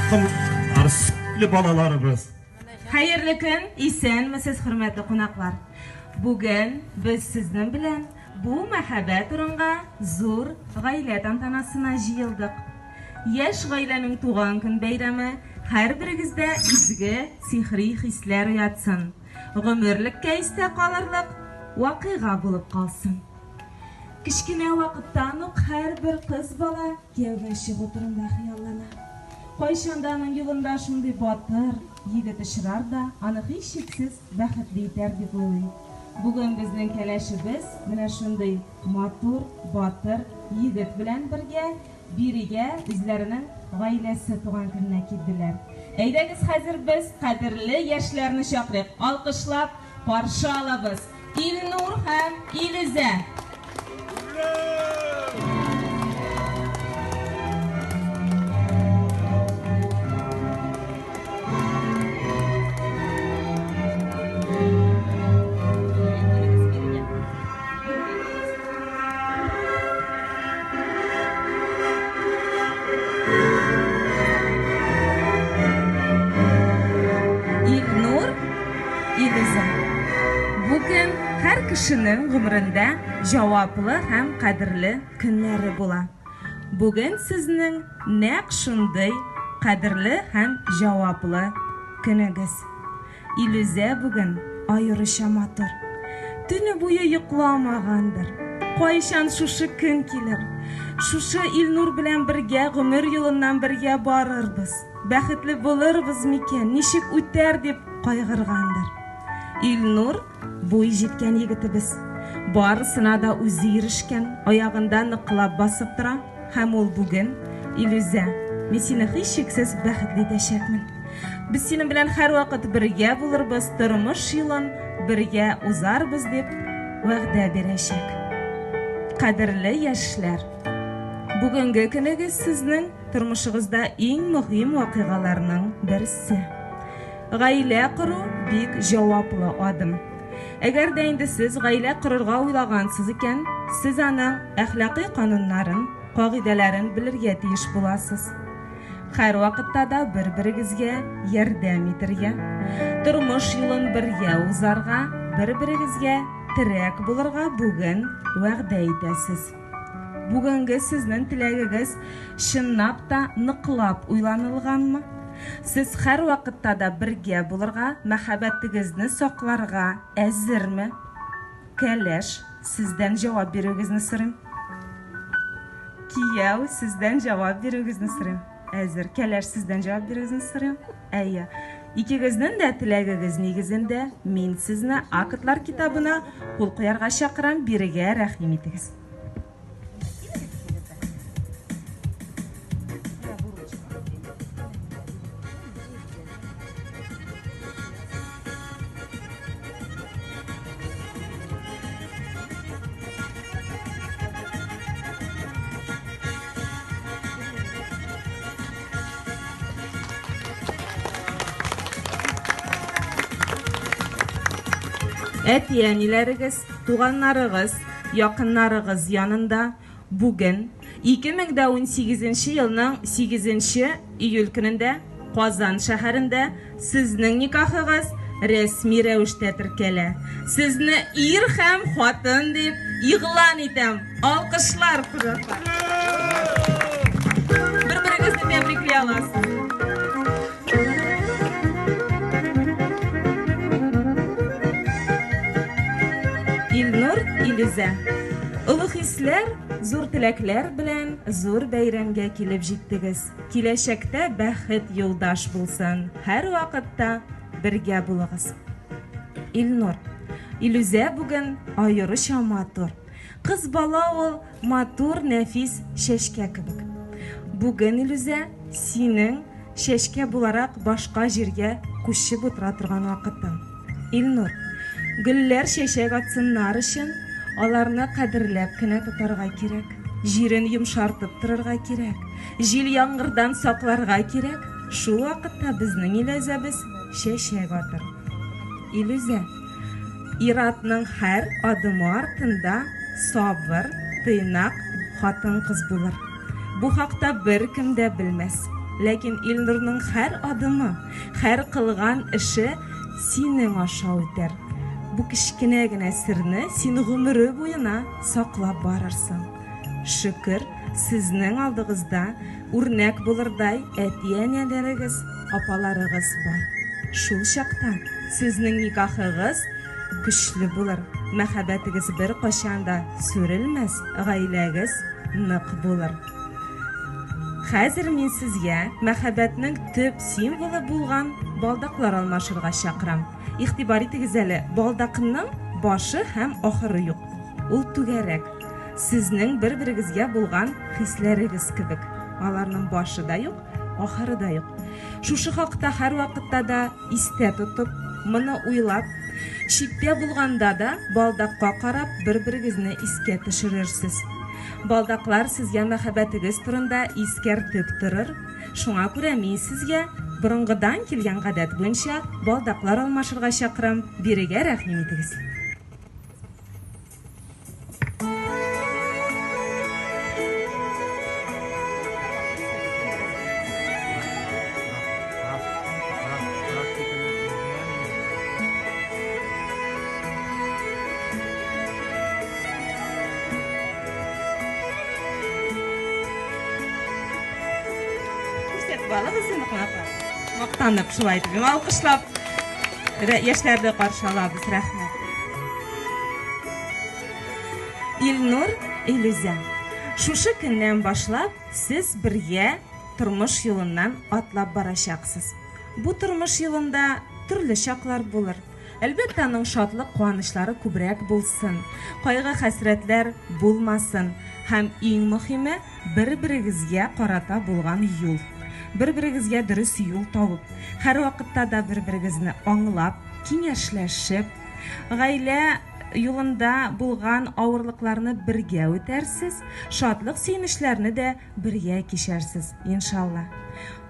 Сөекле балаларыбыз. Хәерле көн, исәнмесез, хөрмәтле кунаклар. Бүген без сезнең белән бу мәһабәт урынга зур гаилә тантанасына җыелдык. Яшь гаиләнең туган көн бәйрәме һәрберегездә изге, сихри хисләр уятсын, гомерлеккә истә калырлык вакыйга булып калсын. Кечкенә вакыттан ук һәрбер кыз бала кияүгә чыгу турында хыяллана. Кайчан да аның юлында шундый батыр егет очрар да, аны һичшиксез бәхетле итәр дип уйлый. Бүген безнең кәләшебез менә шундый матур, батыр егет белән бергә бирегә үзләренең гаиләсе туган көненә килделәр. Әйдәгез хәзер без кадерле яшьләрне чакырыйк, алкышлап каршы алабыз. Илнур һәм Илүзә! Илнур, Илүзә. Бу көн һәр кешенең гомерендә җаваплы һәм кадерле көннәре була. Бүген сезнең нәкъ шундый кадерле һәм җаваплы көнегез. Илүзә бүген аеруча матур. Төне буе йокламагандыр. Кайчан шушы көн килер? Шушы Илнур белән бергә гомер юлыннан бергә барырбыз. Бәхетле булырбыз микән, ничек үтәр дип кайгыргандыр. Илнур буй җиткән егетебез. Барысына да үзе ирешкән, аягында ныклап басып тора. Һәм ул бүген, Илүзә, мин сине һичшиксез бәхетле итәчәкмен. Без синең белән һәрвакыт бергә булырбыз, тормыш юлын бергә узарбыз, дип вәгъдә бирәчәк. Кадерле яшьләр, бүгенге көнегез сезнең тормышыгызда иң мөһим вакыйгаларның берсе. Гаилә кору бик җаваплы адым. Әгәр дә инде сез гаилә корырга уйлагансыз икән, сез аның әхлакый кануннарын, кагыйдәләрен белергә тиеш буласыз. Һәрвакытта да бер-берегезгә ярдәм итергә, тормыш юлын бергә узарга, бер-берегезгә терәк булырга бүген вәгъдә итәсез. Бүгенге сезнең теләгегез чынлап та ныклап уйланылганмы? Сез һәрвакытта да бергә булырга, мәхәббәтегезне сакларга әзерме? Кәләш, сездән җавап бирүегезне сорыйм. Кияү, сездән җавап бирүегезне сорыйм. Әзер. Кәләш, сездән җавап бирүегезне сорыйм. Әйе. Икегезнең дә теләгегез нигезендә мин сезне актлар китабына кул куярга чакырам, бирегә рәхим итегез. Әти-әниләрегез, туганнарыгыз, якыннарыгыз янында бүген 2018 елның 8 июль көнендә Казан шәһәрендә сезнең никахыгыз рәсми рәвештә теркәлә. Сезне ир һәм хатын дип игълан итәм. Алкышлар, кунаклар. Бер-берегезне тәбрикли аласыз. Илнур, Илүзә. Олы хисләр, зур теләкләр белән зур бәйрәмгә килеп җиттегез. Киләчәктә бәхет юлдаш булсын, һәрвакытта бергә булыгыз. Илнур, Илүзә бүген аеруча матур. Кыз бала ул матур, нәфис чәчкә кебек. Бүген, Илүзә, синең чәчкә буларак башка җиргә күчеп утыра торган вакытың. Илнур, гөлләр чәчәк атсыннар өчен, аларны кадерләп кенә тотарга кирәк. Җирен йомшартып торырга кирәк. Җил-яңгырдан сакларга кирәк. Шул вакытта безнең Иләзәбез чәчәк атыр. Илүзә, ир-атның һәр адымы артында сабыр, тыйнак хатын-кыз булыр. Бу хакта беркем дә белмәс. Ләкин Илнурның һәр адымы, һәр кылган эше синең аша үтәр. Бу кечкенә генә серне син гомере буена саклап барырсың. Шөкер, сезнең алдыгызда үрнәк булырдай әти-әниләрегез, апаларыгыз бар. Шул чакта сезнең никахыгыз көчле булыр, мәхәббәтегез беркайчан да сүрелмәс, гаиләгез нык булыр. Хәзер мин сезгә мәхәббәтнең төп символы булган балдаклар алмашырга чакырам. Игътибар итегез әле, балдакның башы һәм ахыры юк. Ул түгәрәк. Сезнең бер-берегезгә булган хисләрегез кебек. Аларның башы да юк, ахыры да юк. Шушы хакта һәрвакытта да истә тотып, моны уйлап, читтә булганда да балдакка карап бер-берегезне искә төшерерсез. Балдаклар сезгә мәхәббәтегез турында искәртеп торыр. Шуңа күрә мин сезгә, борынгыдан килгән гадәт буенча, балдаклар алмашырга чакырам, бирегә рәхим итегез. Күрсәтеп алыгыз инде кунаклар. Мактанып шулай итеп, алкышлап яшьләрне каршы алабыз. Рәхмәт. Илнур, Илүзә. Шушы көннән башлап сез бергә тормыш юлыннан атлап барачаксыз. Бу тормыш юлында төрле чаклар булыр. Әлбәттә, аның шатлык-куанычлары күбрәк булсын, кайгы-хәсрәтләр булмасын һәм иң мөхиме, бер-берегезгә карата булган юл. Бер-берегезгә дөрес юл табып, һәрвакытта да бер-берегезне аңлап, киңәшләшеп, гаилә юлында булган авырлыкларны бергә үтәрсез, шатлык-сөенечләрне дә бергә кичәрсез, иншалла.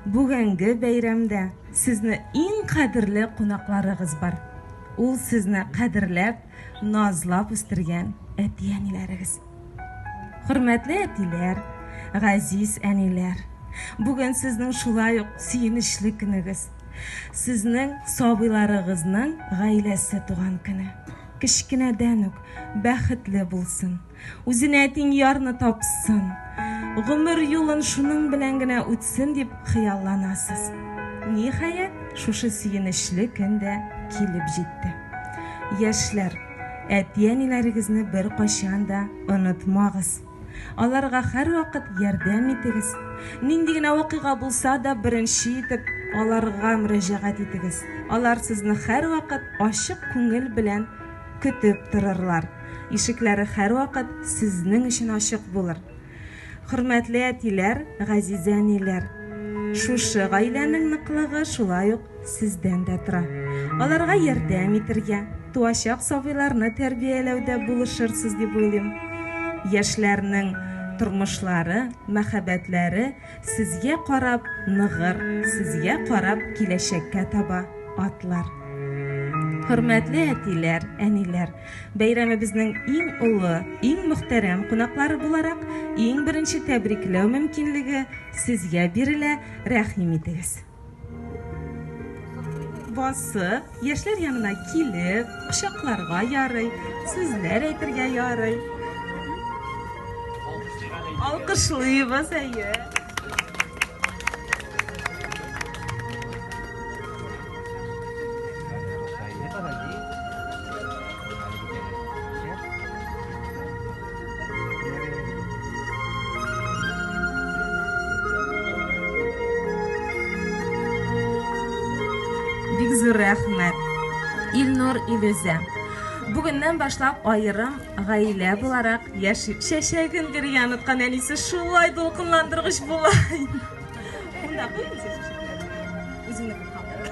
Бүгенге бәйрәмдә сезне иң кадерле кунакларыгыз бар. Ул сезне кадерләп, назлап үстергән әти-әниләрегез. Хөрмәтле әтиләр, газиз әниләр! Бүген сезнең шулай ук сөенечле көнегез. Сезнең сабыйларыгызның гаиләсе туган көне. Кечкенәдән үк бәхетле булсын. Үзенә тиң ярны тапсын, гомер юлын шуның белән генә үтсен дип хыялланасыз. Ниһаять, шушы сөенечле көн дә килеп җитте. Яшьләр, әти-әниләрегезне беркайчан да онытмагыз. Аларга һәрвакыт ярдәм итегез. Нинди генә вакыйга булса да, беренче итеп аларга мөрәҗәгать итегез. Алар сезне һәрвакыт ачык күңел белән көтеп торырлар. Ишекләре һәрвакыт сезнең өчен ачык булыр. Хөрмәтле әтиләр, газиз әниләр! Шушы гаиләнең ныклыгы шулай ук сездән дә тора. Аларга ярдәм итергә, туачак сабыйларны тәрбияләүдә булышырсыз дип уйлыйм. Яшьләрнең тормышлары, мәхәббәтләре сезгә карап ныгыр, сезгә карап киләчәккә таба атлар. Хөрмәтле әтиләр, әниләр! Бәйрәмебезнең иң олы, иң мөхтәрәм кунаклары буларак, иң беренче тәбрикләү мөмкинлеге сезгә бирелә, рәхим итегез. Басып, яшьләр янына килеп, кочакларга ярый, сүзләр әйтергә ярый. Алкышлыйбыз, әйе. Бик зур рәхмәт. Илнур Илүзә. Бүгеннән башлап аерым гаилә буларак яши. Чәчәген биргән оныткан әнисе шулай дулкынландыргыч була. Монда куй инде чәчәкләрне. Үзеңнекен калдыр.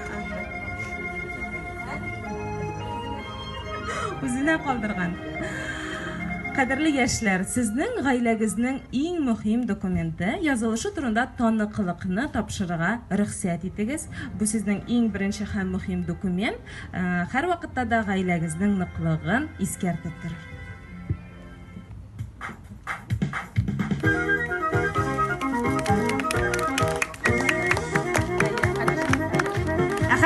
Үзенә калдырган. Кадерле яшьләр, сезнең гаиләгезнең иң мөһим документы, язылышу турында таныклыкны тапшырырга рөхсәт итегез. Бу сезнең иң беренче һәм мөһим документ. Һәрвакытта да гаиләгезнең ныклыгын искәртеп торыр.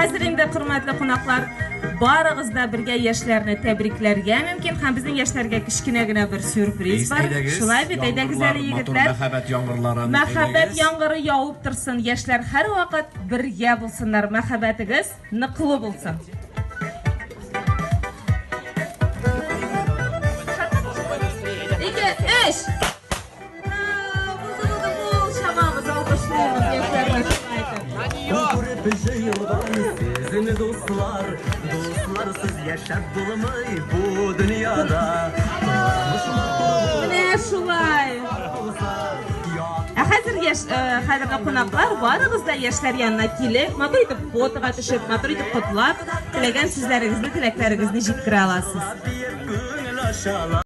хәзер инде, хөрмәтле кунаклар, барыгыз да бергә яшьләрне тәбрикләргә мөмкин һәм безнең яшьләргә кечкенә генә бер сюрприз бар. Шулай бит, әйдәгез әле, егетләр. Мәхәббәт яңгырларын. Мәхәббәт яңгыры явып торсын, яшьләр һәрвакыт бергә булсыннар, мәхәббәтегез ныклы булсын. Ике, өч! Булды, булды, кул чабабыз, алкышлыйбыз яшьләрне шулай итеп. Күреп җыелган сезне дуслар, дусларсыз яшәп булмый бу дөньяда. Тормыш матур Менә шулай. булса, Ә хәзер яшь, хәзерге кунаклар барыгыз да яшьләр янына килеп, матур итеп фотога төшеп, матур итеп котлап, теләгән сүзләрегезне, теләкләрегезне җиткерә аласыз. Биеп күңел ачалар.